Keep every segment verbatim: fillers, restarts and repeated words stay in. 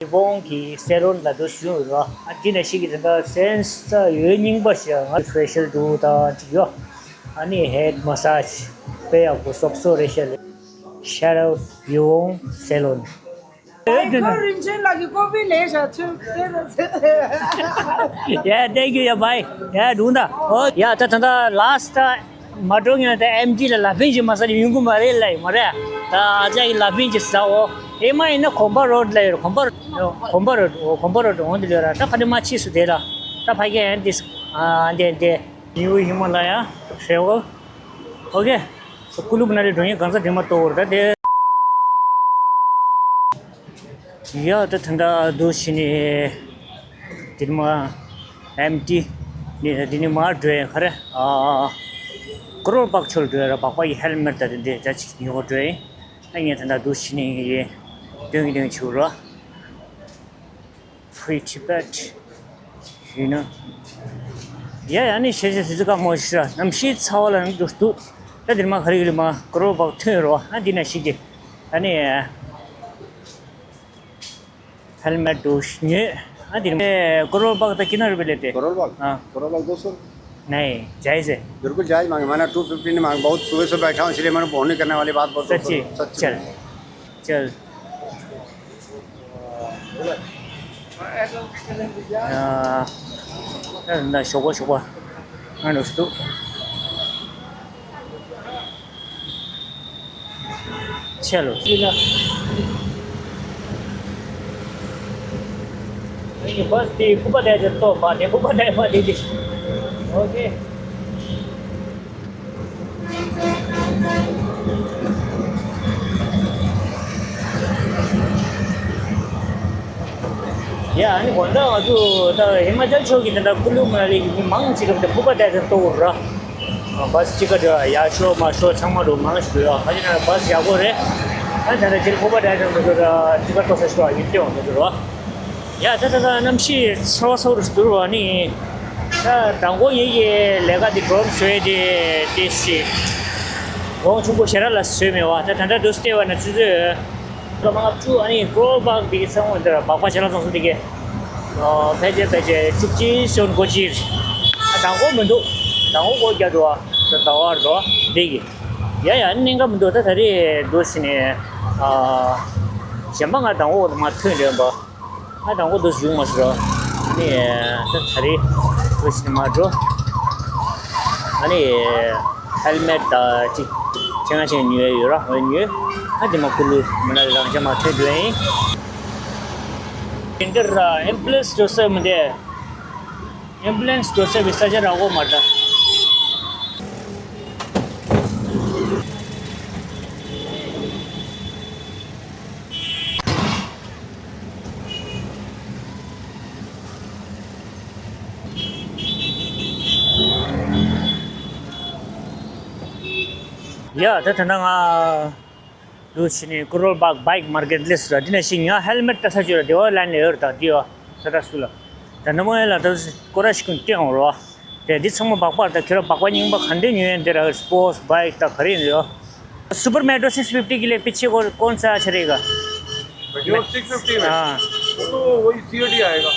ཡིད་འོང་གི་སེ་ལོན་ལ་དུ་ཞུ་རོ། ཨ་འདི་ནས་ཤིག་གི་དེ་འདྲ་སེན་སི་ཡོད་རྙིང་པ་ཞིག་ང་ཕེ་ཤལ་དུ་དང་ཅིག་ཡོད། ཨ་ནི་ཧེད་མ་སཱཇ་དཔེ་ཡག་པོ་སོབ་སོ་རེ་ཤལ། Shout out ཡིད་འོང་སེ་ལོན། भाई, घर रिंचन लगी को भी ले जा, चुप, दे दो। Yeah, thank you, yeah, bye. Yeah, དུང་ད། ཨོ། ཡ་ད་ད་ད་ལཱ་སི་ཊི་མ་འགྲོ་ངེས་ད་ཨེམ་ཊི་ལ་ལ་ཕིན་ཅིག་མ་ཟ་ནི་ཡོང་གི་མ་རེད་ལ་ཡོད་མ་རེད། ད་ཨ་ཅག་གི་ལ་ཕིན་ཅིག་ཟ་འོ། ཨེ་མ་ཡིན་ན་གོམ་པ་རོ་ཌི་ལ་ཡོད། གོམ་པ་རོ་ཌི། གོམ་པ་རོ་ཌི། འོ་གོམ་པ་རོ་ཌི་འོང་དེ་ལ་ཡོད་ར། ད་ཕ་དེ་མ་ཕྱིས་སུ་དེ་ལ། ད་ཕ་གི་ཨན་ཏིས། ཨ་འདེ་འདེ། ནིའུ་ཧི་མ་ལ་ཡ་ཧྲེ་ཝལ། ཨོ་ཀེ། ཀུ་ལུ་མ་ན་ལི་འགྲོ་ཡིན། གང་ས་དེ་མ་གཏོགས་འོར་ད་དེ། ཡ་ད་ད་ད་དུ་ཕྱིན་ནས་དེར་མ་ཨེམ་ཊི་ནས་དེ་ནས་མར་འགྲོ་ཡིན། ག་རེ། ཨ་ཀོ་རོལ་པག་ཕྱོགས་འགྲོ་ཡིན་ར། པག་པ་ཡི་ཧེལ་མེ་ཊི་ད་དེ་འདྲ་ཅིག་ཉོ་འགྲོ་ཡིན། ཨ་ངས་ད་ད་དུ་ཕྱིན་ནས་ཡིན་དོན་གྱི་དོན་ཆུ་རོ། Free Tibet. You know. ཡ་ཡ་ནི་ཤེས་ཤེས་སི་ཙི་ཀ་མོ་ཤི་ར་གནམ་གཤིས་ཚ་བ་ལ་ནི་འདུག་འདུག་ད་དེར་མ་ག་རེ་ག་རེ་མ་ཀོ་རོལ་པག་ཐོན་རོ། ཨ་འདི་ན་ཤི་གི་ཨ་ནི་ཧེལ་མེ་ཊི་དུ་ཉོས། ཨ་འདི་ནི་ཀོ་རོལ་པག་ད་ཀི་ན་རུ་པེ་ལེ་ཏེ། करोल बाग। हाँ। करोल बाग दो सौ। नहीं, जायज़ है। बिल्कुल जायज़ मांगे। मैंने टू फिफ्टी नहीं मांगे। बहुत सुबह से बैठा हूँ, इसलिए मैंने फोन नहीं करने वाली बात बोल दो सौ। सच्ची? चल। चल। ཨ། ད་ཞོགས་པ་ཞོགས་པ་ང་འགྲོ་སུ་འདུག་ཆེ་ལོ། ཨ་ནི་བཱས་དེ་ཕུ་པ་དེ་ཚོ་ཐོག་པ་དེ་ཕུ་པ་དེ་མ་དེ་དེ། ཨོ་ཀེ། ཡ་ཨ་ནི་དགོང་དག་ང་ཚོ་ད་ཧི་མ་ཅལ་ཕྱོགས་ཀྱི་དེ་འདྲ་ཀུ་ལུ་མ་ན་ལི་གི་མི་མང་ཆེ་གམ་དེ་ཕུ་པ་དེ་ཚོ་ཐོག་ར། བཱས་གཅིག་ག་འགྲོ་ཡ་ཤོ་མ་ཤོ་ཚང་མ་འགྲོ་མང་ཞིག་འགྲོ་ཡ། ཁ་ཅིག་ན་བཱས་ཡག་པོ་རེད། ཨ་ད་ད་ཅིར་ཁོ་པ་ད་ད་ད་ད་ཅི་ག་ཏོ་ས་ཤོ་ཡིན་ཏེ་འོང་ད་ད་རོ། ཡ་ད་ད་ད་གནམ་གཤིས་ཚ་བ་ཚ་བོ་རུ་འདུག་རོ། ཨ་ནི་ད་དང་པོ་ངེད་ཀྱི་ལས་ཀ་དེ་གྲོམ་བཟོས་དེ་དེ་སི་གོང་ཆུང་པོ་ཞེ་དྲག་ལ་བཟོས་མེད་བ། ད་ད་ད་དུ་སྟེ་བ་ན་ཆུ་ཚོད་ལོ་མ་ལྔ་བཅུ། ཨ་ནི་ཀྲོལ་པག་དེ་གི་ཚང་མ་འདི་ར་སྦག་སྦག་བྱས་ལ་ཚོང་སོང་དེ་གི། ཨོ་ཕལ་ཆེར་ཕལ་ཆེར་བཅུ་གཅིག་སོན་གོ་གཅིག་ཨ་དང་པོ་མི་འདུག་དང་པོ་སྒོ་རྒྱག་འགྲོ་བ་ད་ཟླ་བར་འགྲོ་བ་འདི་གི། ཡ་ཡ་གནད་འགག་མི་འདུག་ད་ད་རེས་འདུག་ཟིན་ནས་ཨ་གཞན་པ་ང་དང་པོ་མ་ཐོན་རེད་པ། ཨ་དང་པོ་འདུག་བཞུགས་མ་ཟེར་རོ། ཨ་ནི་ད་ད་རེས་འདུག་ཟིན་ནས་མ་འགྲོ། ཨ་ནི་ཧེལ་མེད་ད་ཅིག་ཆེ་ང་ཆེ་ཉོས་ཡོད་ར། འོ་ཉོས། ཨ་དེ་མ་ཀུ་ལུ་མི་ན་རང་ཅག་མ་ཐོན་འགྲོ་ཡིན། དེ་འདིར་ཨེམ་བུ་ལན་སི་འགྲོ་ས་མི་འདུག་ཨེམ་བུ་ལན་སི་འགྲོ་ས་བའི་ས་ཆ་རག་གོ་མ་འདྲ། ཡ་ད་ད་ན་ང་། དུ་ཕྱིན་ནས་ཀོ་རོལ་པག་བྷའིཀ་མར་ཀེཊ་ལེ་སི་ར། འདི་ནས་ཤིང་ཡང་ཧེལ་མེད་ལྟ་ས་བཅོས་ར་དེ་བ་ལན་ནས་ཡོད་ར། ད་འདི་བ་ས་ད་སུ་ལ་ད་ནམ་ཡ་ལ་ད་ཀོ་ར་ཤི་ཀུན་སྟོན་འོང་ར། དེ་འདི་ཚང་མ་སྦག་སྦག་ད་ཁྱོད་ར་སྦག་སྦག་རྙིང་པ་ག་འདྲས་ཉོས་ཡན་དེ་ར་སི་པོར་ཊི་བྷའིཀ་ད་ག་རེ་ཡིན་ར། सुपर मेट्रो सिक्स फिफ्टी के लिए पीछे को कौन सा अच्छा रहेगा? जो सिक्स फिफ्टी में हाँ। वो तो वही सीओडी आएगा।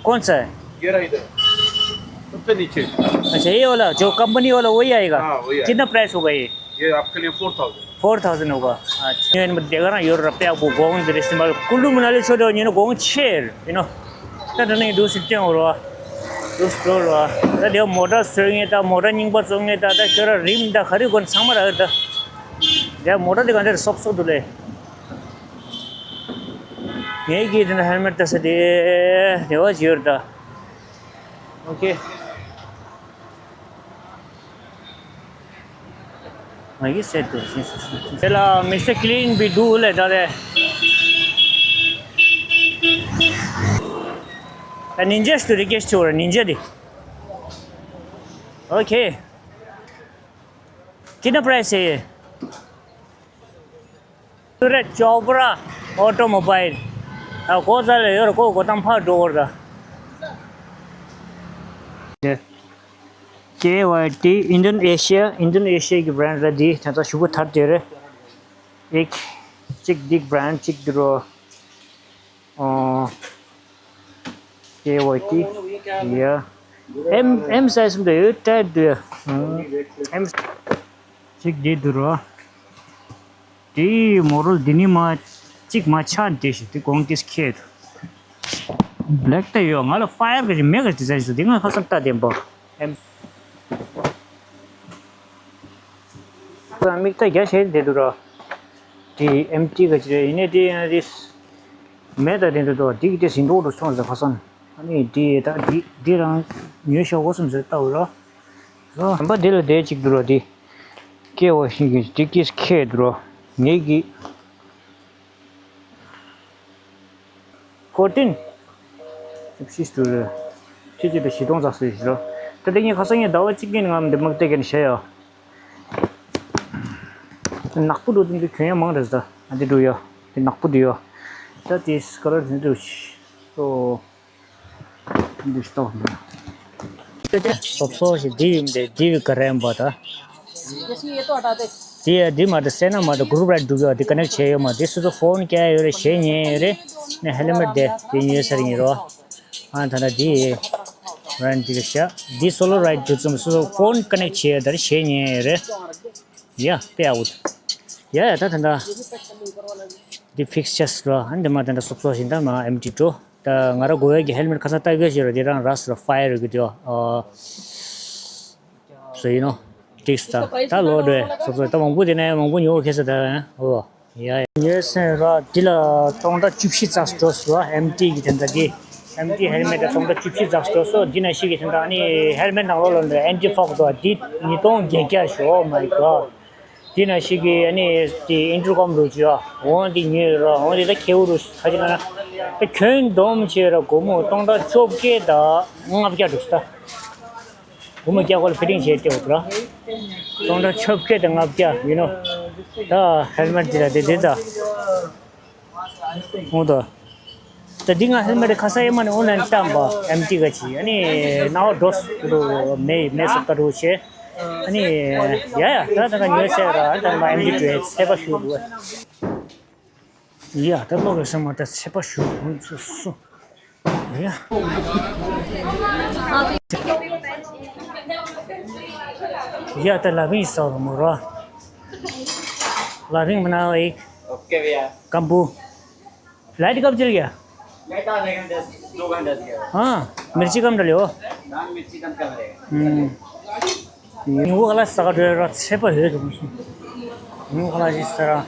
कौन सा है? ये रहा इधर, सबसे नीचे। अच्छा, ये वाला जो कंपनी वाला वही आएगा? हाँ, वही आएगा। कितना प्राइस होगा ये? ये आपके लिए फ़ोर थाउजेंड। फ़ोर थाउजेंड होगा। अच्छा। ये मैं देख रहा हूँ, यूरोप पे आपको गोंग दृष्टि में कुल्लू मनाली छोड़ो, ये ना गोंग चेर, you know। ད་ད་ནི་འདུག་སེ་སྟོན་འོང་རོ། འདུག་སེ་འགྲོ་རོ། ད་དེ་མོ་ཊ་བཟོ་ངེས་ད། མོ་ཊ་རྙིང་པ་བཟོ་ངེས་ད། ད་ཁྱོད་ར་རིམ་ད་ག་རེ་དགོས་ཚང་མ་རག་ད། དེ་མོ་ཊ་དེ་ག་འདྲ་སོབ་སོབ་འདུག་ལེ། ངས་ཀྱིས་དེ་ན་ཧེལ་མེད་ད་ས་དེ་རེ་བ་ཅིག་ཡོད་ད། ཨོ་ཁེ། ང་ཡི་སེ་ཏུ་ཤིན་སུ་ཤིན་སུ། དེ་ལ་མི་སི་ཊར་ཀི་ལིན་བི་ཌུ་ལེ་ད་ལེ། ད་ནིན་ཇ་སུ་རི་ཀེ་སི་ཊི་ཆོ་ར་ནིན་ཇ་དེ། ཨོ་ཁེ། कितना प्राइस है ये? सूरज चोपड़ा ऑटोमोबाइल। ཨ་ཀོ་ཙ་ལ་ཡོད་ར། ཀོ་ཀོ་ཏམ་ཕར་འགྲོ་བར་ད། ཀེ་ཝའི་ཊི་ཨིན་ཌོ་ནེ་ཤི་ཡ། ཨིན་ཌོ་ནེ་ཤི་ཡ་གི་བྷ་རན་ཌི་ར་འདི། དེ་ཚོ་ཞུ་གུ་ཐར་དེ་རེད། ཨེག་གཅིག་འདི་བྷ་རན་ཌི་གཅིག་འདི་རོ། ཨོ། ཀེ་ཝའི་ཊི། ཡ། ཨེམ་ཨེམ་སའི་ཛི་འདྲ་ཡོད་ཏྲེད་དུ་ཡ། ཨེམ། གཅིག་འདི་འདུག་རོ། དེའི་མོ་རོལ་འདི་ནི་མ་གཅིག་མ་ཆག་འདི་ཞིག་འདི་གོང་གིས་ཁྱེད། བྷེ་ལེག་ད་ཡོད། ང་ལ་ཕ་ཡར་གི་མེ་གི་ཌི་ཛའིན་ཞིག་འདི་ང་ཧ་སང་ལྟ་བདེན་པོ། ཨེམ། ད་མིག་ལྟ་རྒྱ་ཆེ་འདི་འདུག་རོ། དེ་ཨེམ་ཊི་ག་ཅི་རེད། ཡིན་ནའི་དེ་ཡང་རེད། མེད་ད་དེ་འདུག་དོ། དེ་གི་དེ་ཟིན་འགྲོ་འགྲོ་སོང་ཟེར་ཁ་སང་། ཨ་ནི་དེ་ད་དེ་དེ་རང་ཉོས་ཤོག་གོ་སོང་ཟེར་ལྟ་འོ་རོ། རོ་ཨམ་པ་དེ་ལ་དེ་གཅིག་འདུག་རོ། དེ་ཀེ་ཝའི་ཤིང་གི་དེ་ཀིས་ཁེ་འདུག་རོ། ངེད་ཀྱི་ཕོར་ཊིན། ཕྱིས་སུ་རེད། ཁྱེད་ཀྱིས་བཞི་སྟོང་ཙམ་ཟེར་ཞིག་རོ། ད་དེ་ངས་ཁ་སང་ངས་ཟླ་བ་གཅིག་གི་ནང་འདི་མུག་སྟེགས་ཀྱི་བཤད་ཡོད། ནག་པོ་འདུག་དེ་འདི་གྱོན་ཡ་མང་རེད་ད། ཨ་འདི་འདུག་ཡ། དེ་ནག་པོ་འདུག་ཡ། ད་དེ་ཀ་ལར་དེ་འདུག་སོ། འདི་སྟོག་འདི། སོབ་སོ་ཞིག་འདི་ཡིན་ཏེ་འདི་ག་རེ་ཡིན་པ་ད། དེ་ཡ་འདི་མ་གཏོགས་སེ་ན་མ་གཏོགས་གུ་རུབ་རེད་འདུག་ཡ། འདི་ཀ་ནེག་བྱས་ཡོད་མ། འདི་སོ་སོ་ཕོན་བཀལ་ཡོད་རེད། གཞས་ཉན་ཡོད་རེད། ནས་ཧེལ་མེཊ་དེ་དེ་ཉོས་ཚར་ཡིན་རོ། ཨ་ད་ལྟ་འདི་རན་འདི་རེད་ཤག་འདི་སོ་ལོ་རའིཌ་རྒྱུ་ཙམ་སོ་སོ་ཕོན་ཀ་ནེག་བྱས་ཡོད་ད་རེད། གཞས་ཉན་ཡོད་རེད། ཡ་དཔེ་ཨའུ་ཡ་ཡ། ད་ད་ད་འདི་ཕིག་ཅར་རོ། ཨ་འདི་མ་ད་ད་སོབ་སོ་ཞིག་ད་མ་ཨེམ་ཊི་འགྲོ། ད་ང་ར་གོ་བའི་གི་ཧེལ་མེཊ་ཁ་སང་ལྟ་གི་ཞིག་ར་དེ་རང་ར་སོ་ཕ་ཡར་གི་དེ་ཨ། སོ་ཡིན་ནོ། ཏིག་སི་ད་ད་ལོ་འགྲོ་སོབ་སོ་ད་མང་པོ་དེ་ནས་མང་པོ་ཉོ་ཁེ་ས་ད་ཨོ། ཡ་ཡ། ཉོས་སེ་ར་འདི་ལ་སྟོང་ཕྲག་བཅུ་བཞི་ཙམ་འགྲོ་སོང་། ཨེམ་ཊི་གི་དེ་འདྲ་འདི་ཨེམ་ཊི་ཧེལ་མེཊ་སྟོང་ཕྲག་བཅུ་བཞི་ཙམ་འགྲོ་སོང་། འདི་ན་ཞིག་གི་དེ་འདྲ་ཨ་ནི་ཧེལ་མེཊ་ནང་ལོགས་ལ་འདི་ཨེན་ཊི་ཕོག་འདུག་འདི་ཉིས་སྟོང་བརྒྱད་བརྒྱ་ཞོ། Oh my god། དེ་ན་ཞིག་གི་ཨ་ནི་དེ་ཨིན་ཊར་ཀོམ་རུ་ཅི་ཡ་འོང་དེ་ཉོས་ར་འོང་དེ་ད་ཁེའུ་རུ་ཁ་ཅིག་ན་ད་གྱོན་འདོམ་བྱས་ར་སྒོར་མོ་སྟོང་ཕྲག་བཅོ་བརྒྱད་དང་ལྔ་བརྒྱ་འགྲོ་སོང་ད། སྒོར་མོ་བརྒྱ་ཁོ་ལ་ཕི་ཊིང་བྱས་སྐྱོ་བ་ར། སྟོང་ཕྲག་བཅོ་བརྒྱད་དང་ལྔ་བརྒྱ་ཡིན་ནོ། ད་ཧེལ་མེཊ་དེ་ལ་དེ་དེ་ད། འོ་ད། ད་འདི་ང་ཧེལ་མེཊ་ཁ་སང་ཨེ་མ་ནས་ཨོན་ལན་བཏང་པ་ཨེམ་ཊི་ག་ཅི་ཨ་ནི་ནའོ་འགྲོ་སོང་། མེ་མེ་སོབ་ད་རུ་བྱས། ཨ་ནི་ཡ་ཡ་ད་ད་ང་ཉོས་ཟེར་ར་ད་ང་ཨེམ་ཊི་འགྲོ་ཚད་པ་ཞུ་དགོས། ཡ་ད་ལོག་རེ་སོང་མ་ད་ཚད་པ་ཞུ་དགོས་ཚུལ་སོ། ཡ། ཡ་ད་ལ་བིང་ས་རུ་མོ་ར། ལ་བིང་མ་ན་ཨིག ओके भैया। कम बू। लाइट कब चल गया? लाइट आधे घंटे से दो घंटे से गया। हाँ, मिर्ची कम डाले हो। दाल मिर्ची कम कर रहे हैं। हम्म। ཉིན་གུང་ཁ་ལག་ཟ་ག་འགྲོ་ཡ་ར་ཚད་པ་ཡོད་དུ་མ་སོང་། ཉིན་གུང་ཁ་ལག་ཅིག་ཟ་ར།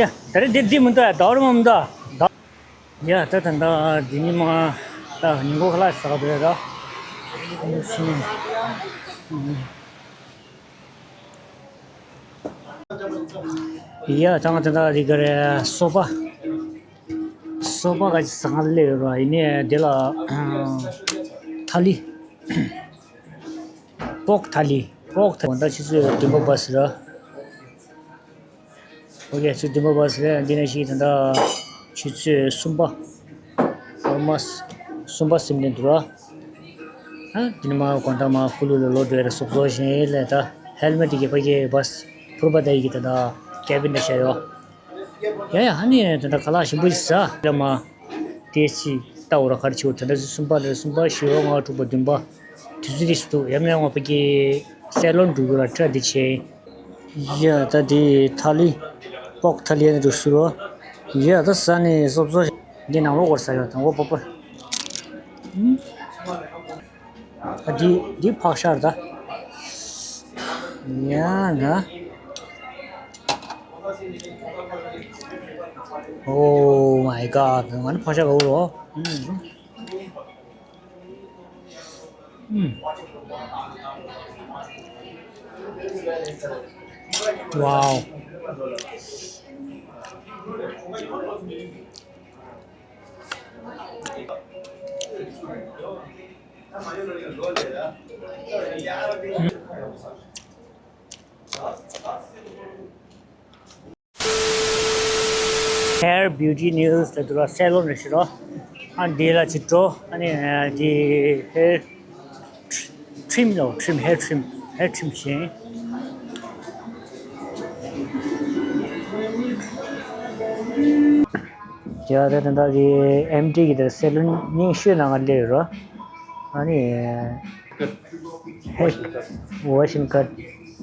ཡ་ད་རེས་འདི་འདི་མི་འདུག་ཡ། ཟླ་བ་རི་མ་མི་འདུག་ཟླ། ཡ་ད་ད་ད་འདི་ཉི་མ་ད་ཉིན་གུང་ཁ་ལག་ཟ་ག་འགྲོ་ཡ་ར། ཡ་ད་ང་ད་ད་འདི་ག་རེ་སོ་པ། སོ་པ་ག་ཅི་ཟ་ག་སླེབས་ཡོད་ར། ཡིན་ནའི་འདི་ལ་ཐ་ལི། པོག་ཐ་ལི། པོག་ཐ་ད་ཆུ་ཚོད་བདུན་པ་བ་སི་ར། ཨོ་ཁེ་ཆུ་ཚོད་བདུན་པ་བ་སི་རེད། འདི་ནས་ཤིག་ད་ལྟ་ཆུ་ཚོད་གསུམ་པ། ཨོལ་མོ་སི་གསུམ་པ་ཟིན་ནས་འདུག་ར། ཨ་འདི་ནས་མ་དགོང་དག་མ་ཀུ་ལུ་ལ་ལོག་འགྲོ་ཡ་ར་སོབ་སོ་བཞིན་ལས་ད་ཧེལ་མེ་ཊི་གི་ཕ་གི་བ་སི་ཕུར་པ་ད་ཡི་གི་ད་ལྟ་ཀེ་བིན་ད་བཞག་ཡོད། ཡ་ཡ་ཧ་ནི་ད་ལྟ་ཁ་ལག་ཞིམ་པོ་ཞིག་ཟ་ལ་མ། དེ་ཅི་ལྟ་འོ་ར་ག་རེ་བྱེད་འོ། ད་ལྟ་གསུམ་པ་ལ་གསུམ་པ་བཞི་པ་ལྔ་པ་དྲུག་པ་བདུན་པ་དུས་ཚོད་རིས་སུ་འདུག་ཡབ་ནས་ངོ་པ་ཀྱི་སེ་ལོན་འགྲོ་གི་ར་ཁྲ་འདི་བྱས། ཡ་ད་དེ་ཐ་ལི་པོག་ཐ་ལི་ཡ་ནི་འགྲོ་སུ་རོ། ཡ་ད་ཟ་ནི་སོབ་སོ་འདི་ནང་ལོགས་སྐོར་ཟ་ཡོད་དང་འོ་པོ་པོ། ཨ་འདི་འདི་ཕག་ཤར་ད། ཡ་ན། Oh my god. ང་ནི་ཕག་ཤར་ག་བོ་རོ། ཨུམ། ཨུམ། Wow. Hair Beauty News ལ་དུ་ར་སེ་ལོན་རེ་ཞིག་རོ། ཨ་འདི་ལ་ཅིག་འགྲོ། ཨ་ནི་འདི་hair trim ལོ། trim, hair trim, hair trim བྱེད། ཡ་ད་ད་ད་དེ་ཨེམ་ཊི་གི་དེ་སེ་ལོན་རྙིང་ཤོས་ནང་ང་སླེབས་ཡོད་རོ། ཨ་ནི་ཧེར་ཝོ་ཤིང་ཀཊ་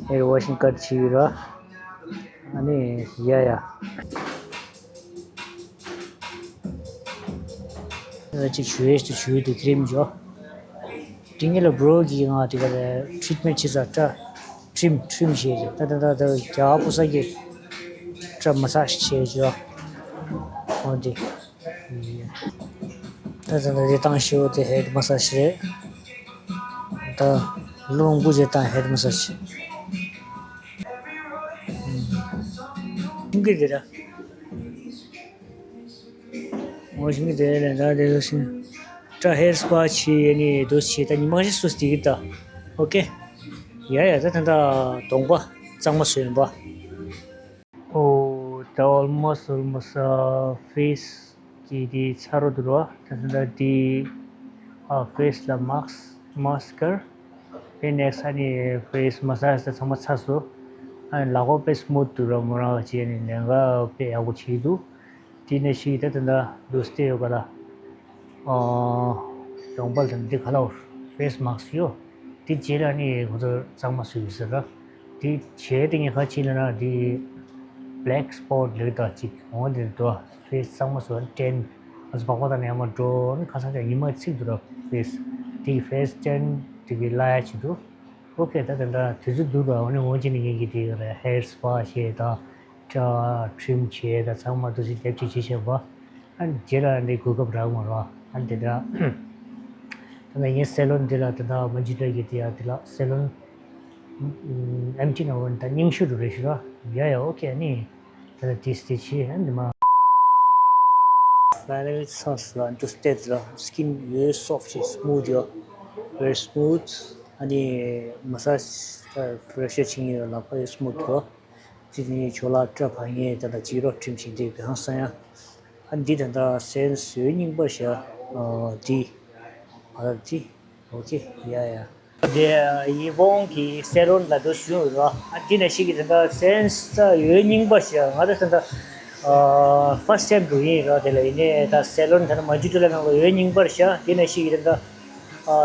ཧེར་ཝོ་ཤིང་ཀཊ་བྱས་ཡོད་རོ། ཨ་ནི་ཡ་ཡ། ཨ་ཅིག་ཞུ་ཡས་ཏུ་ཞུ་ཡས་ཏུ་ཁྲིམ་འཇོག་དེ་ངེད་ལ་བྷྲོ་གིས་ང་དེ་ག་རེ་ཊི་རིཊ་མེན་ཊི་བྱེད་ས་ཊ་ཁྲིམ་ཁྲིམ་བྱེད་རེད། ད་ད་ད་ད་རྒྱ་བོད་ས་གི་ཊ་མ་སཱ་ཇི་བྱེད་ཅོ་འོ་དེ། ད་ད་ད་དེ་བཏང་ཤེས་འོ་དེ་ཧེཌ་མ་སཱ་ཇི་རེད། ད་རླུང་བུ་ཅེ་བཏང་ཧེཌ་མ་སཱ་ཇི། ཁྱིམ་གྱི་དེ་ར། ངོ་ཤེས་ཀྱི་དེ་ལས་ད་དེ་ཟེར་ཞིང་། ཊ་ཧེར་སྤ་ཆི་ཡེ་ནི་དུ་ཆི་ད་ཉི་མ་ཤི་སུ་སྟི་གི་ད། ཨོ་ཀེ། ཡ་ཡ་ད་ད་ད་གདོང་པ་གཙང་མ་བཟོས་ཡིན་པ། ཨོ་ད་ཨོལ་མོ་སི་ཨོལ་མོ་སི་ཨ་ཕེ་སི་གི་དེ་ཚ་རོ་དུ་རོ་ད་ད་ད་དེ་ཨ་ཕེ་སི་ལ་མཱ་སི་མཱ་སི་ཀར། དེ་ནེག་སི་ཨ་ནི་ཕེ་སི་མ་སཱ་ཇི་ད་ཚང་མ་ཚར་སོང་། ཨ་ནི་ལག་པ་དཔེ་སི་མུ་ཐི་འདུག་ར་མོ་རང་ལ་བྱས་ནས་ལས་ཀ་དཔེ་ཡག་པོ་བྱས་འདུག་དེ་ནས་ཤིག་ད་ད་ད་ལུས་ཏེ་ཡོད་ག་ལ། ཨོ། གདོང་པ་ལ་འདི་ག་ལ་ཕེ་སི་མཱ་སི་ཡོད། དེ་རྗེས་ལ་ནི་ཁོ་ཚོ་གཙང་མ་བཟོས་ཡོད་ཟེར་ར། དེ་བྱས་དེ་ངས་ཁ་ཕྱིན་ལ་ན་དེ་བྷེ་ལེག་སི་པོ་ཊི་ལོས་དང་གཅིག་འོང་དེ་དོ་ཕེ་སི་གཙང་མ་བཟོས་ན་ཊེན་ང་ཚོ་བག་པ་དང་ནས་མ་འགྲོ་ནི་ཁ་སང་ཀྱང་ཉི་མ་ཚིག་འདུག་ར་ཕེ་སི་དེ་ཕེ་སི་ཊེན་དེ་གི་ལ་ཡ་ཆེ་འདུག་ཨོ་ཀེ་ད་དེ་འདྲ་དུས་ཚོད་འདུག་ར་འོ་ནི་འོང་ཅི་ནི་ངས་ཀྱི་དེ་གི་ར་ཧེར་སི་པ་བྱས་དང་། ཁྲིམ་བྱས་ད་ཚང་མ་འདུ་ཤེས་རྒྱབ་ཅིག་བྱེད་བྱེད་པ། ཨ་ནི་རྗེས་ལ་འདི་གོ་སྐབས་རག་མ་རོགས་ཨ་ནི་དེ་འདྲ། ད་ནི་ངའི་སེ་ལོན་འདི་ལ་དེ་འདྲ་མ་འཇིགས་དྲག་གི་དེ་ཡ་དེ་ལ་སེ་ལོན་ཨེམ་ཆི་ན་འོན་ད་རྙིང་ཤོས་རུ་རེད་ཤི་ར་ཡ་ཡ་ཨོ་ཀེ་ཨ་ནི་དེ་ལ་དེ་སྟེ་ཆི་ཨ་ནི་མ། ཕའི་ནལ་ལི་ཚང་སོང་ལ་འདུག་སྟེ་དེ་ལ་སི་ཀིན་ཡོད་སོཕ་ཊི་སི་མུ་ཐི་ཡོད་very smooth ཨ་ནི་མ་སཱ་ཇི་ཕི་རེ་ཤར་ཆིང་ཡོད་ལག་པ་ཡོད་སི་མུ་ཐི་ཡོད། དེ་ནས་ཇོ་ལགས་སྐྲ་བར་ངས་ད་ལྟ་ཅིག་རོ་ཁྲིམས་ཤིག་འདེབས་དེ་ཧང་སང་ཡ། ཨ་འདི་ད་ལྟ་སེན་སི་ཡོད་རྙིང་པ་ཤ། ཨ་འདི། ཨ་ད་འདི། ཨོ་ཀེ་ཡ་ཡ། དེ་ཡི་བོང་གི་སེ་ལོན་ལ་འདུག་ཞུ་རོ། ཨ་འདི་ན་ཞིག་གི་ད་ལྟ་སེན་སི་ཡོད་རྙིང་པ་ཤ་ང་ད་ད་ལྟ་ཕར་སི་ཊེམ་འགྲོ་ཡིན་རོ། དེ་ལ་ཡིན་ནས་ད་སེ་ལོན་ད་ལྟ་མ་ཇུ་ཏུ་ལ་ནང་ལ་ཡོད་རྙིང་པར་ཤ་འདི་ན་ཞིག་གི་ད་ལྟ་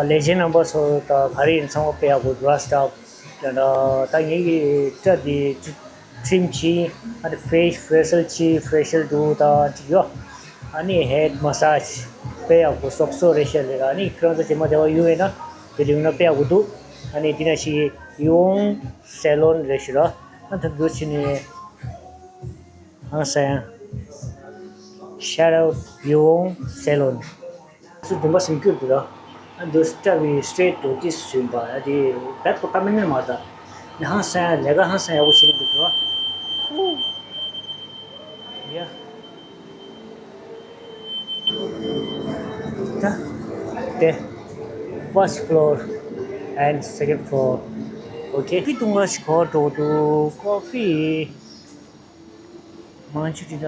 ལེ་ཇེན་ཌི་རྣམ་པ་ཚོ་ད་ག་རེ་ཡིན་ཚང་མ་དཔེ་ཡག་པོ་ར་སི་ཊ་ད་ད་ངེད་ཀྱི་སྐྲ་འདི་ཊི་རིམ་བྱས་ཨ་ནི་ཕེ་ཕེ་ཤལ་བྱས་ཕེ་ཤལ་ཌུ་དང་ཅིག་ཡོད། ཨ་ནི་ཧེཌ་མ་སཱ་ཇི་དཔེ་ཡག་པོ་སོབ་སོབ་རེ་བྱས་ལེ། ཨ་ནི་ཁྱོད་རང་ཚོ་རྗེས་མ་བདེ་བ་ཡོང་བས་ན་དེ་ལས་ཡོང་ན་དཔེ་ཡག་པོ་འདུག་ཨ་ནི་འདི་ན་ཞིག་ཡོང་སེ་ལོན་རེ་ཞུ་ར་ཨ་ཐུབ་འདུག་ཕྱི་ནས་ཨང་སང་ཤར་ཡོང་སེ་ལོན། སུ་བདུན་པ་སེམས་སྐྱོ་འདུག་ལ། ཨ་འདི་སྐྲ་བའི་སི་ཊེ་ཊི་ཏོ་ཏིས་ཟིན་པ་ཡ་དེ་བད་ཁོ་ཀ་མེན་ནི་མ་ད། ནི་ཧང་སང་ཡ་ལས་ཀ་ཧང་སང་ཡག་པོ་བྱེད་ཀྱི་འདུག་ལ། ཡ། ད། དེ། first floor and second floor okay ཀི་ཏུང་ང་ཞིག་གོ་འགྲོ་འདུག་ཀོ་ཕི། མང་ཆུ་དེ་ད།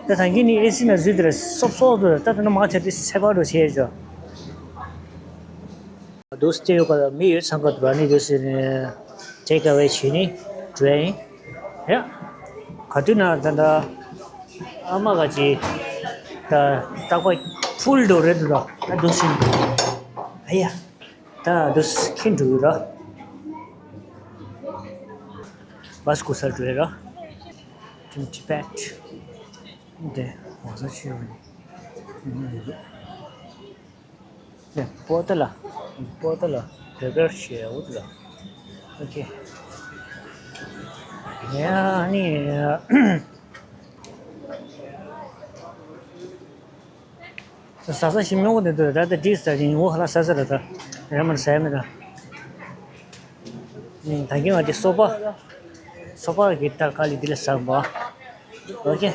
ད་ཐང་གི་ནི་ཨེ་སི་ན་ཟུས་དེར་སོབ་སོབ་དུ་ད་ད་ན་མ་ཆ་དེ་སེ་བ་རུ་ཆེ་ཇོ། དུ་སྟེ་ཡོད་པ་མི་ཡོད་ཚང་ཀ་དུ་ར་ནི་དུ་སི་ནི་ཊེག་ཨ་ཝེ་བྱེད་ནི་འགྲོ་ཡིན། ཡ། ག་དུས་ན་ད་ད་ཨ་མ་ག་ཅི་ད་རྟག་པ་ཕུལ་དུ་རེད་དུ་ར་ད་དུ་སི་ཨ་ཡ། ད་དུ་སི་ཁིན་དུ་ར། བ་སི་ཀུ་སར་འགྲོ་ཡ་ར། ཊིམ་ཊི་པེཊ། འདི་ཝ་ས་ཆུ་ཡོད་ནི། འདི་པོ་ཏ་ལ། པོ་ཏ་ལ་བེ་བེར་ཤེ་ཡ་འུ་ཏ་ལ། ཨོ་ཁེ། ཡ་ནི། ཟ་ས་ཞིམ་ཉོ་གི་འདུག་ད་ལྟ་དེ་ཟ་ཞིང་ངོ་ཧ་ལ་ཟ་ཟ་ར་ད་ར་མ་ཟ་ཡ་མེད་ད། ད་གིན་ང་དེ་སོ་པ། སོ་པ་གི་ད་ཀ་ལི་དེ་ལ་ཟ་བ། ཨོ་ཁེ།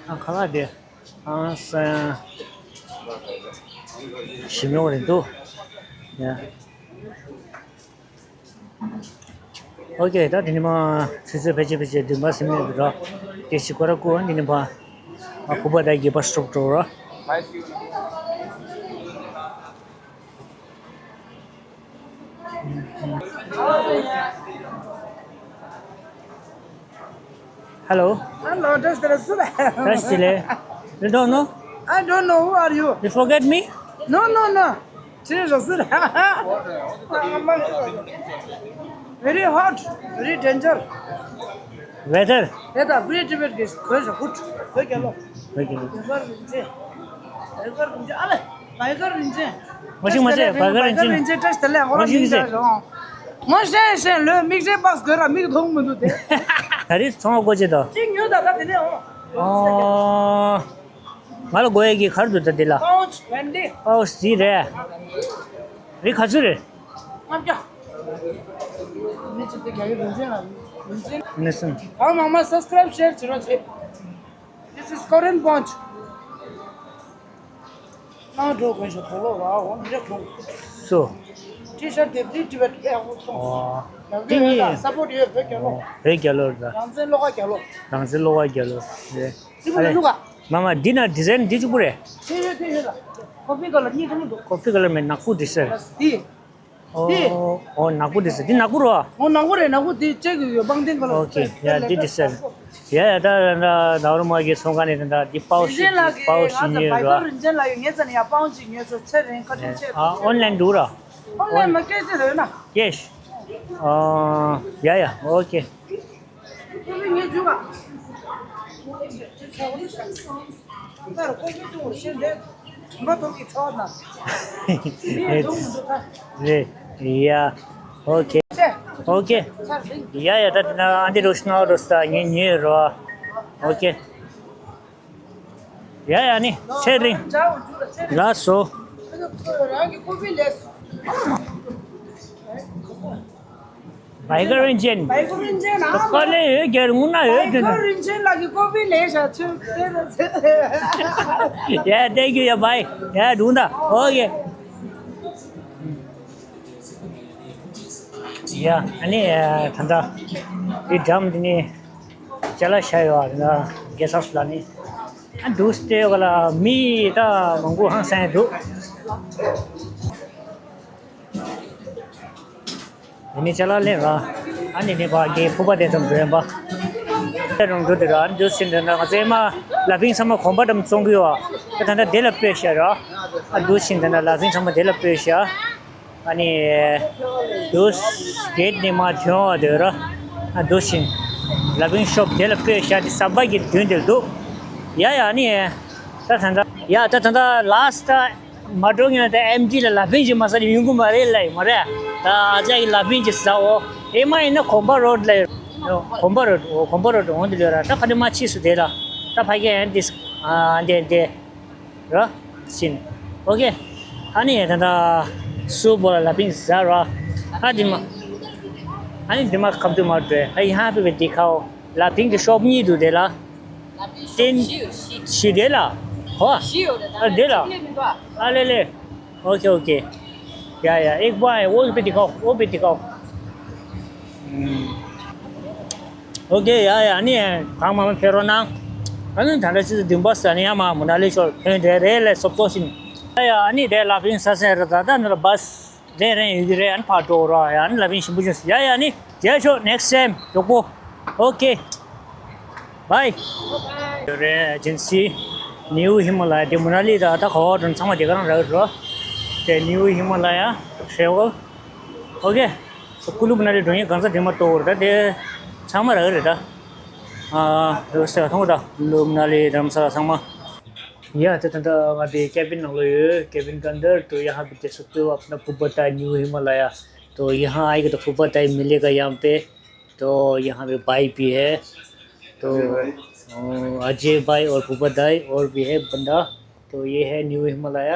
ཨ་ཁ་ལག་དེ། ཨ་ས། ཞིམ་ཉོ་གི་འདུག་ཡ། ཨོ་ཁེ། ད་དེ་ནི་མ་ཆུ་ཚོད་ཕལ་ཆེར་ཕལ་ཆེར་བདུན་པ་ཟིན་ནས་འདུག་ར། དེ་ཞིག་ཁོ་ར་ཀུ་འོན་དེ་ནི་མ། ཨ་ཁུ་པ་ད་གི་པ་སི་ཊོབ་འགྲོ་ར། Hello. Hello, just a little. Just a little. You don't know? I don't know. Who are you? You forget me? No, no, no. Serious. Very hot, very danger. Weather? Weather, very difficult. Good. Okay, hello. Okay. བ་ཤིང་མ་ཟད་བ་ག་རིན་ཆེན། བ་ཤིང་ཟད། ངོ་ཤེས་ཤེས་ལོས་མིག་རེ་པགས་དགོས་ར་མིག་མཐོང་མི་འདུག་དེ། ད་རེས་ཚོང་བ་སྒོ་ཕྱེ་དོ། གཅིག་ཉོས་ད་ད་དེ་ནས་འོང་། ཨོ། ང་ལ་དགོས་ཡས་ཀྱི་ག་རེ་འདུག་ད་འདི་ལ། པའུ་ཆི་ཝེན་ཌི། པའུ་ཆི་ཟིག་རེད། རིགས་ག་ཚོད་རེད། ལྔ་བརྒྱ། མི་གཅིག་དེ་རྒྱ་ཡུལ་རིན་ཆེན་ལ་རིན་ཆེན། ནི་སུན། གང་མང་མང་སབ་སི་ཀ་རའིབ་ཤེར་བྱེད་རོགས་བྱེད། This is Korean Punch. ནང་འགྲོ་དགོས་ཤོག་དོ་ལོ་ར་འོ་འདི་རེད་ཁོང་། སུ། ཊི་ཤར་ཊི་དེ་བྲིས་བྲིས་པའི་ཕའི་ཧུ་ཐོང་། ཨོ། ཡང་དེ་ཡིན། སབ་པོར་ཊི་ཡོད་བོད་རྒྱལ་ལོ། ཨོ། བོད་རྒྱལ་ལོ་རེད་ད། རང་བཙན་བློ་དགའ་རྒྱལ་ལོ། རང་བཙན་བློ་དགའ་རྒྱལ་ལོ་རེད། ཙི་གུ་ལ་ལུག་ག་མ་མ་འདི་ན་ཌི་ཛའིན་འདི་གཅིག་པུ་རེད། དེ་ཡོད་དེ་ཡོད་ལ། ཀོ་ཕི་ཀ་ལར་གཉིས་ཐོན་འདུག་ཀོ་ཕི་ཀ་ལར་མེད་ནག་པོ་འདི་ཟེར། དེ། དེ། ཨོ། ཨོ་ནག་པོ་འདི་ཟེར་འདི་ནག་པོ་རོ། ཨོ་ནག་པོ་རེད་ནག་པོ་འདི་ཅེག་གི་ཡོད་པང་སྟེང་ཀ་ལར། ཨོ་ཁེ་ཡ་འདི་འདི་ཟེར། ཡ་ཡ་ད་ད་ད་ད་རུ་མ་གི་ཚོང་ཁང་ནས་ད་ད་འདི་པའོ་ཞིག་རིན་ཆེན་ལགས་ཀྱི་པའོ་ཞིག་ང་ཚོ་ཉོས་བའི་ཡོད་རོ། རིན་ཆེན་ལགས་ཡོད་ངས་ཚ་ནས་ཡ་པའོ་ཞིག་ཉོས་སོ་ཚེ་རིང་བཀའ་དྲིན་ཆེ། ཨ་ཨོན་ལན་འདུག་ར། ཨོན་ལན་མ་སྐད་ཆ་རེད་ན། ཀེཤ། ཨ་ཡ་ཡ་ཨོ་ཁེ། རེད། ཡ། ཨོ་ཁེ། ཨོ་ཁེ། ཡ་ཡ་ད་དེ་ན་ཨ་འདི་རུ་ཤི་ན་རུ་ས་ངས་ཉོས་རོ། ཨོ་ཁེ། ཡ་ཡ་ནི་ཚེ་རིང་། ལགས་སོ། བའི་གར་རིན་ཆེན། བའི་གར་རིན་ཆེན་ཨ་མ། དཀའ་ལས་ཡོད་རྒྱལ་དངུལ་ན་ཡོད་དེ་ན། བའི་གར་རིན་ཆེན་ལགས་ཀྱི་ཀོ་ཕི་ལས་ཤ་ཚུལ་དེ་ར་ཚེ། ཡ་ཐེང་ཀྱུ་ཡ་བའི་ཡ་དུང་ད་ཨོ་ཡེ། ཡ་ཨ་ནི་ད་ལྟ་འདི་འགྲམ་འདི་ནི་ཅ་ལག་བཞག་ཡོད་ཨ་ནི་རྒྱལ་ས་སུ་ལ་ནི་ཨ་འདུག་སྟེ་ག་ལ་མི་ད་མང་པོ་ཧང་སང་འདུག་དེ་ནས་ཅ་ལག་ལེན་ར། ཨ་ནི་ནི་ཕ་གི་ཕུ་པ་དེ་ཙམ་འགྲོ་ཡན་པ། དེ་རང་འགྲོ་དེ་ར་ཨ་ནི་འདུག་ཕྱིན་དེ་འདྲ་ང་ཚོའི་མ་ལ་ཕིང་ཚང་མ་གོམ་པ་འགྲམ་བཙོང་གི་ཡོད་ཨ། ད་ད་དེ་ལ་སྤོས་ཤ་ར། ཨ་འདུག་ཕྱིན་དེ་འདྲ་ལ་ཕིང་ཚང་མ་དེ་ལ་སྤོས་ཤ། ཨ་ནི། འདུག་གེད་ནི་མ་ཐོན་བ་དེ་ར། ཨ་འདུག་ཕྱིན། ལ་ཕིང་ཤོབ་དེ་ལ་སྤོས་ཤ་དེ་ཟམ་པ་གི་མདུན་དེ་ལ་འདུག་ཡ་ཡ་ཨ་ནི། ད་ད་ད་ཡ་ད་ད་ད་ལ་སི་ཊི། མ་འགྲོ་ངེས་ད་ཨེམ་ཌི་ལ་ལ་ཕིང་ཅིག་མ་ཟ་ཡོང་གི་མ་རེད་ལ་ཡོད་མ་རེད། ད་ཨ་ཅག་གི་ལ་ཕིང་ཅིག་ཟ་འོ། ཨེ་མ་ཡིན་ན་གོམ་པ་རོ་ཌི་ལ་ཡོད། གོམ་པ་རོ་ཌི་འོ་གོམ་པ་རོ་ཌི་འོང་དུ་ལོས་ར་ད་ཕ་དེ་མ་ཕྱིས་སུ་དེ་ལ་ད་ཕ་གི་ཨན་ཏིས་ཨ་འདེ་འདེ་ར་ཕྱིན། ཨོ་ཀེ། ཨ་ནི་ད་ད་སུ་བོ་ལ་ལ་ཕིང་ཟ་ར་ཨ་དེ་མ་ཨ་ནི་དེ་མ་ཁབ་ཏུ་མ་འགྲོ་ཨ་ཡ་ཧ་པེ་པེ་དེ་ཁའོ་ལ་ཕིང་གི་ཤོབ་གཉིས་འདུག་དེ་ལ། ཏན་ཞི་དེ་ལ། ཧོ། ཨ་དེ་ལ། ཨ་ལེ་ལེ། ཨོ་ཀེ་ཨོ་ཀེ། ཡ་ཡ་ཨེག་བ་ཨེ་ཨོ་པེ་ཏི་ཀའོ་ཨོ་པེ་ཏི་ཀའོ། ཨོ་ཀེ་ཡ་ཡ་ནི་གང་མང་མང་ཕེ་རོ་ན། ཨ་ནི་ད་ལྟ་ཆུ་ཚོད་བདུན་པ་ས་ནི་ཡ་མ་མུ་ན་ལི་ཤོར་ཕན་དེ་རེད་ལེ་སོབ་སོ་ཤིན། ཡ་ཡ་ཨ་ནི་དེ་ལ་ཕིང་ས་སེ་ར་ད་ད་ནི་ར་བ་སི། རེད་རེད་ཡོད་ཀྱི་རེད་ཨ་ནི་ཕར་འགྲོ་རོགས་ཡ་ཨ་ནི་ལ་ཕིང་ཞིམ་པོ་བྱུང་སོང་ཡ་ཡ་ཨ་ནི་མཇལ་ཆོག་ནེག་སི་ཊེམ་མགྱོགས་པོ། ཨོ་ཀེ། བའི། ཡོད་རེད་ཨེ་ཇེན་སི། ནིའུ་ཧི་མ་ལ་ཡ་དེ་མུ་ན་ལི་ད་ད་ག་བ་འགྲོ་ཚང་མ་དེ་ག་རང་རག་རོ། དེ་ནིའུ་ཧི་མ་ལ་ཡ་ཊེ་ཝལ། ཨོ་ཀེ། ཀུ་ལུ་མུ་ན་ལི་འགྲོ་ཡིན་གང་ས་དེ་མ་གཏོགས་རེད་ད་དེ་ཚང་མ་རག་རེད་ད། ཨ་ཡོད་སེ་མཐོང་གི་ད་ཀུ་ལུ་མུ་ན་ལི་རྡ་རམ་ས་ལ་ཚང་མ། या तो तंदा ང་དེ་ཀེ་བིན་ནང་ལོགས་ཡོད། केबिन के अंदर। तो यहाँ पे देख सकते हो अपना पूर्वोत्तर, न्यू हिमालय। तो यहाँ आएगा तो पूर्वोत्तर मिलेगा यहाँ पे। तो यहाँ पे भाई भी है। तो अजय भाई। अ, अजय भाई और पूर्वोत्तर और भी है बंदा। तो ये है न्यू हिमालय।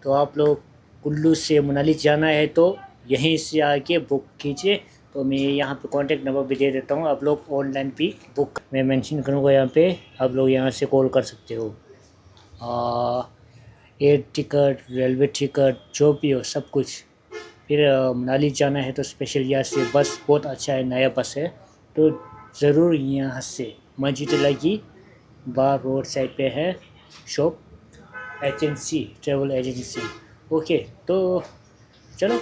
तो आप लोग कुल्लू से मनाली जाना है तो यहीं से आके बुक कीजिए। तो मैं यहाँ पे कॉन्टैक्ट नंबर भी दे देता हूँ, आप लोग ऑनलाइन भी बुक, मैं मेंशन करूँगा यहाँ पे, आप लोग यहाँ से कॉल कर सकते हो। आ, एयर टिकट, रेलवे टिकट, जो भी हो, सब कुछ। फिर, अ, मनाली जाना है तो स्पेशल यहाँ से बस बहुत अच्छा है, नया बस है, तो ज़रूर यहाँ से मस्जिद लगी बार रोड साइड पे है shop, agency, travel agency. Okay, तो चलो।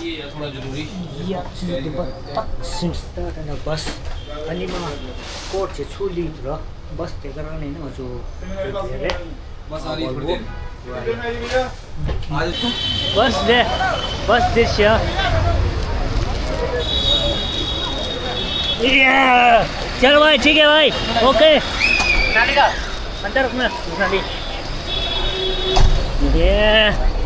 ये थोड़ा जरूरी। ये आप चीज़ के बाद तक सिंस्टर है ना बस। ཨ་ནི་མ་སྐོར་བྱེད་ཚུལ་ལི་ར་བས་དེ་ག་རང་ནས་ནི་ང་ཚོ་བོལ་བོ། बस आ रही है, थोड़ी देर। आज बस दे, बस दे श्या। ये, चल भाई, ठीक है भाई, ओके। अंदर रुकना, रुकना भी। ये।